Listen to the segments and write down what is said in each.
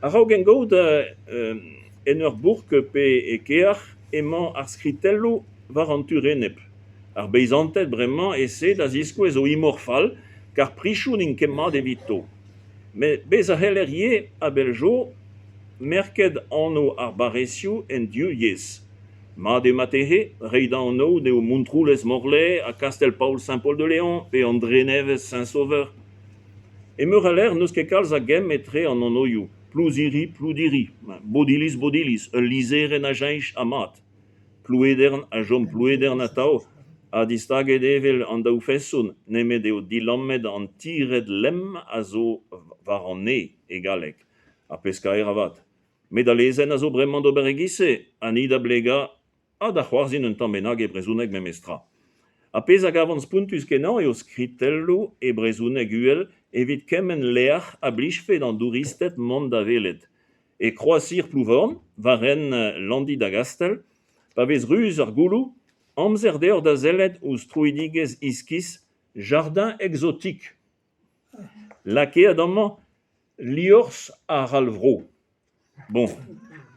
A-raok en gaout en ur bourk pe e kêr emañ ar skritelloù war an tu enep. Ar beizanted bremañ e-se da ziskouez o imor fall kar prizioù n'int ket mat evito. Met bez' a c'heller ivez a-bell zo merket anv ar barrezioù en div yezh. Mat eo marteze reiñ da anaout eo Montroulez-Morlaix ha Kastell-Paol Saint-Paul-de-Léon pe an Dre-Nevez Saint-Sauveur. E meur a lec'h n'eus ket kalz a gemm etre an anvioù Plouziri, Ploudiri, Bodiliz, Bodiliz, ul lizherenn a cheñch ha mat. Plouedern a chom Plouedern atav ha distaget evel an daou feson nemet eo dilamet an tired lemm a zo war an e e galleg. Ar pezh kaer avat. Met al lezenn a zo bremañ d'ober e-giz-se ha ni da blegañ Ha da c'hoarzhin un tamm bennak e brezhoneg memestra. Ar pezh a gavan spontus-kenañ eo skritelloù e brezhoneg uhel evit kement lec'h a blijfe d'an douristed mont da welet. E Kroaz-Hir Plouvorn, war hent Landi da Gastell, pa vez ruz ar gouloù, amzer deoc'h da sellet ouzh troidigezh iskis Jardin exotique. Lakaet amañ liorzh arall-vro. Bon,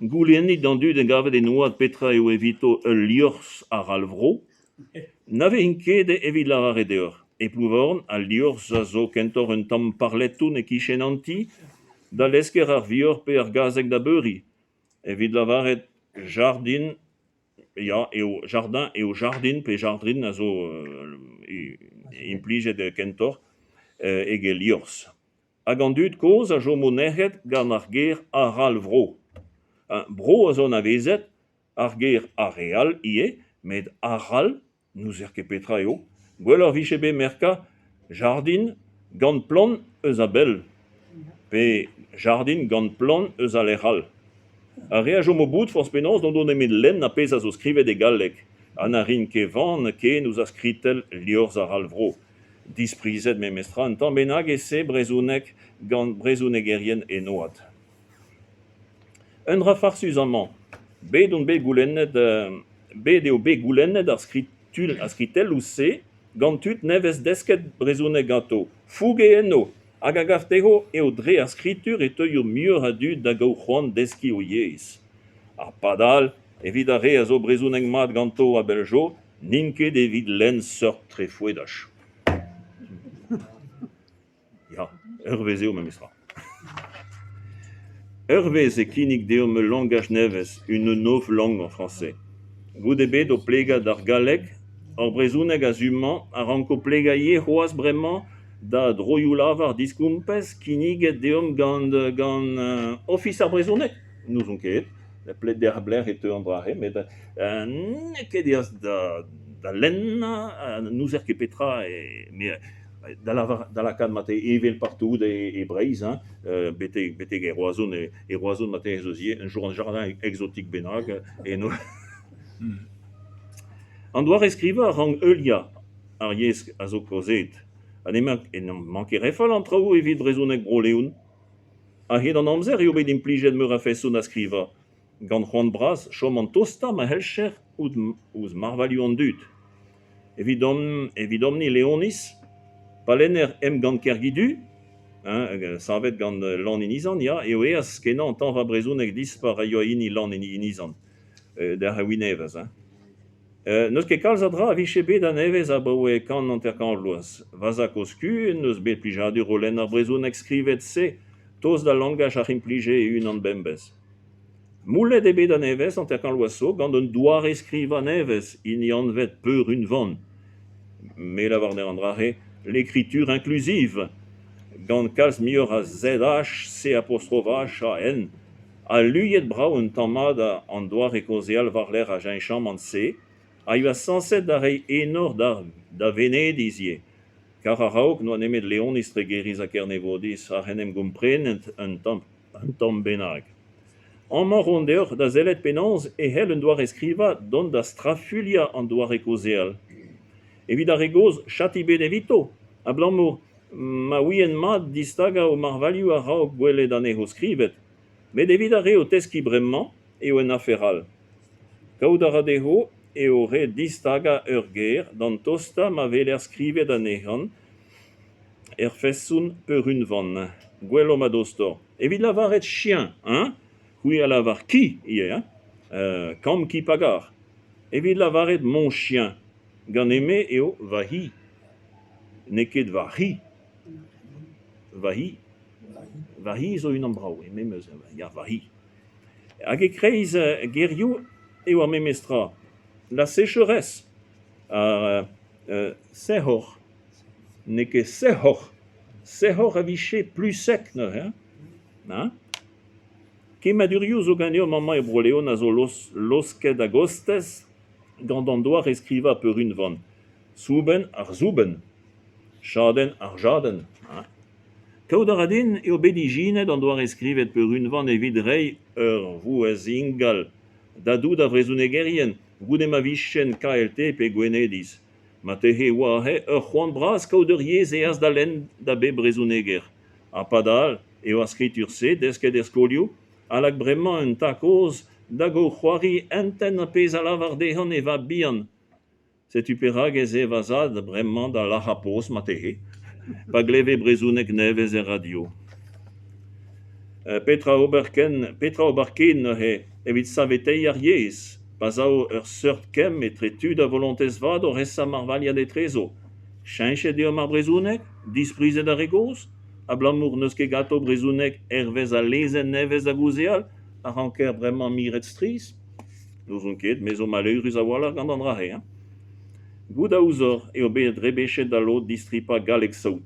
goulennit d'an dud gavet en oad petra eo evito ul liorzh arall-vro. Na vezint ket evit lavaret deoc'h. E Plouvorn, al liorzh a zo kentoc'h un tamm parleton e-kichen an ti da lesker ar vioc'h pe ar gazeg da beuriñ. Evit lavaret jardin, ya eo jardin eo jardin pe jardrin a zo implijet kentoc'h eget liorzh. Hag an dud kozh a chomo nec'het gant ar ger arall-vro. Bro a zo anavezet, ar ger ar re all ivez, met arall n'ouzer ket petra eo. Gwelloc'h 'vije bet merkañ jardin gant plant eus a-bell pe jardin gant plant eus a lec'h all. Ar re a chomo bout forzh penaos n'o do nemet lenn ar pezh a zo skrivet e galleg ha na rint ket van ken ouzh ar skritell liorzh arall-vro. Disprizet memestra un tamm bennak e-se brezhoneg gant brezhonegerien en oad. Un dra farsus amañ, bet on bet goulennet bet eo bet goulennet ar ar skritelloù-se gant tud nevez desket brezhoneg ganto, fouge enno, hag a gav dezho eo dre ar skritur e teuio muioc'h a dud da gaout c'hoant deskiñ o yezh. Ha padal, evit ar re a zo brezhoneg mat ganto a-bell zo, N'int ket evit lenn seurt trefoedaj. Ya, ur wezh eo memestra. Ur wezh e kinnig deomp ul langaj nevez, une novlangue en français. Goude bet o plegañ d'ar galleg, hor brezhoneg a-zu-mañ a ranko plegañ ivez c'hoazh bremañ da droioù-lavar diskompez kinniget deomp gant gant Ofis ar brezhoneg, n'ouzon ket. Dec'h e teu an dra-se met n'eo ket aes da lenn, n'ouzer ket petra da lavar da lakaat marteze evel partout e Breizh hein, betek betek e Roazhon e Roazhon marteze ez eus ivez un jardin exotique bennak eno. An doare-skrivañ a rank heuliañ ar yezh a zo kaozeet ha n'emañ ket re fall an traoù evit brezhoneg Bro-Leon. A-hed an amzer eo bet implijet meur a feson da skrivañ, gant c'hoant bras chom an tostañ ma c'helljer ouzh marvailhoù an dud. Evidomp-ni Leoniz, pa lenner Emgann Kergidu, savet gant Lan Inizan, ya, eo aes-kenañ tañva brezhoneg dispar a yoa hini Lan Inizan, d'ar Winevez. N'eus ket kalz a dra a vije bet a-nevez abaoe 150 vloaz. Va zad-kozh-ku en deus bet plijadur o lenn ar brezhoneg skrivet-se tost d'al langaj ac'h implije e-unan bemdez. Moullet eo bet a-nevez 50 vloaz zo gant un doare-skrivañ nevez, hini anvet peurunvan. Me 'lavar an dra-se l'écriture inclusive, gant kalz muioc'h a ZH, C apostrof H ha N. Ha luiet brav un tamm mat an doare kaozeal war-lerc'h ar cheñchamant-se a yoa sañset da reiñ enor da Wenediz ivez, kar a-raok n'oa nemet Leoniz, Tregeriz ha Kernevodiz ac'h en em gomprenent un tamm bennak. Amañ 'roan deoc'h da sellet penaos e c'hell un doare-skrivañ dont da strafuilhañ an doare-kaozeal. Evit ar re gozh, chati bet evito, abalamour ma ouient mat distagañ o marvailhoù a-raok gwelet anezho skrivet. Met evit ar re o teskiñ bremañ eo un afer all. Kaout a ra dezho eo ret distagañ ur ger d'an tostañ ma weler skrivet anezhañ er feson peurunvan. Gwelomp a-dostoc'h. Evit lavaret chien, hein, c'hwi a lavar ki ivez, hein, kamm ki pa gar. Evit lavaret mon chien, ganin-me eo va c'hi, n'eo ket va c'hi. Va c'hi. Va c'hi zo unan brav, eo memes, ya, va c'hi. Hag e-kreiz gerioù eo ar memes tra. La sécheresse, ar sec'hor, n'eo ket sec'hoc'h, sec'hoc'h a vije plus sec neuze, hein. Hein? Kemmadurioù zo ganeomp amañ e Bro-Leon a zo laosket a-gostez gant an doare-skrivañ peurunvan. Soubenn ar soubenn, chadenn ar jadenn. Hein. Kaout a ra din eo bet ijinet an doare-skrivet peurunvan evit reiñ ur vouezh ingal da dout ar vrezhonegerien goude ma vijent KLT pe Gwenediz. Marteze e oa aze ur c'hoant bras kaout ur yezh aes da lenn da bep brezhoneger. Ha padal eo ar skritur-se desket er skolioù a lak bremañ un tad-kozh da c'hoari entent ar pezh a lavar dezhañ e vab-bihan. Setu perak ez eo va zad bremañ da lazhañ poz marteze pa gleve brezhoneg nevez er radio. Petra ober ken, petra ober ken neuze evit saveteiñ ar yezh pa sav ur seurt kemm etre tud a volontez vat oc'h esa marvailhat etrezo? Cheñchet eo ar brezhoneg? Disprizet ar re gozh? Abalamour n'eus ket ganto brezhoneg hervez al lezenn nevez da gaozeal a ranker bremañ miret strizh? N'ouzon ket, me zo maleürus a-walc'h gant an dra-se hein. Goût a ouzoc'h eo bet rebechet da lod distripañ galleg saout.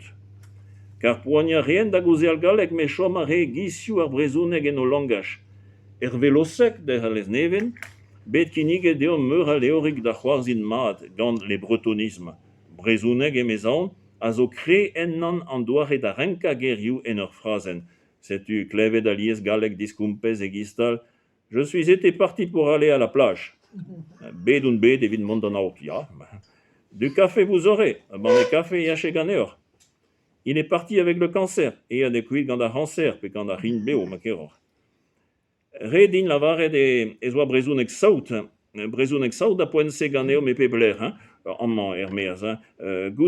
Kar poaniañ a reent da gaozeal galleg met chom a rae gizioù ar brezhoneg en o langaj. Herve Lossec, dec'h a Lesneven, bet kinniget deomp meur a levrig da c'hoarzhin mat gant Les Bretonismes. Brezhoneg, emezaon, a zo kre ennañ an doare da renkañ gerioù en ur frazenn. Setu klevet alies galleg diskompez e-giz-tal Je suis été parti pour aller à la plage. Bet on bet evit mont d'an aod, ya. Du café vous aurez. Ur banne kafe e yache ganeoc'h. Il est parti avec le cancer. Aet eo kuit gant ar c'hañser pe gant ar c'hrign-bev ma keroc'h. Ret din lavaret ez oa brezhoneg saout. Brezhoneg saout da poent-se ganeomp e pep lec'h hein, amañ er-maez hein.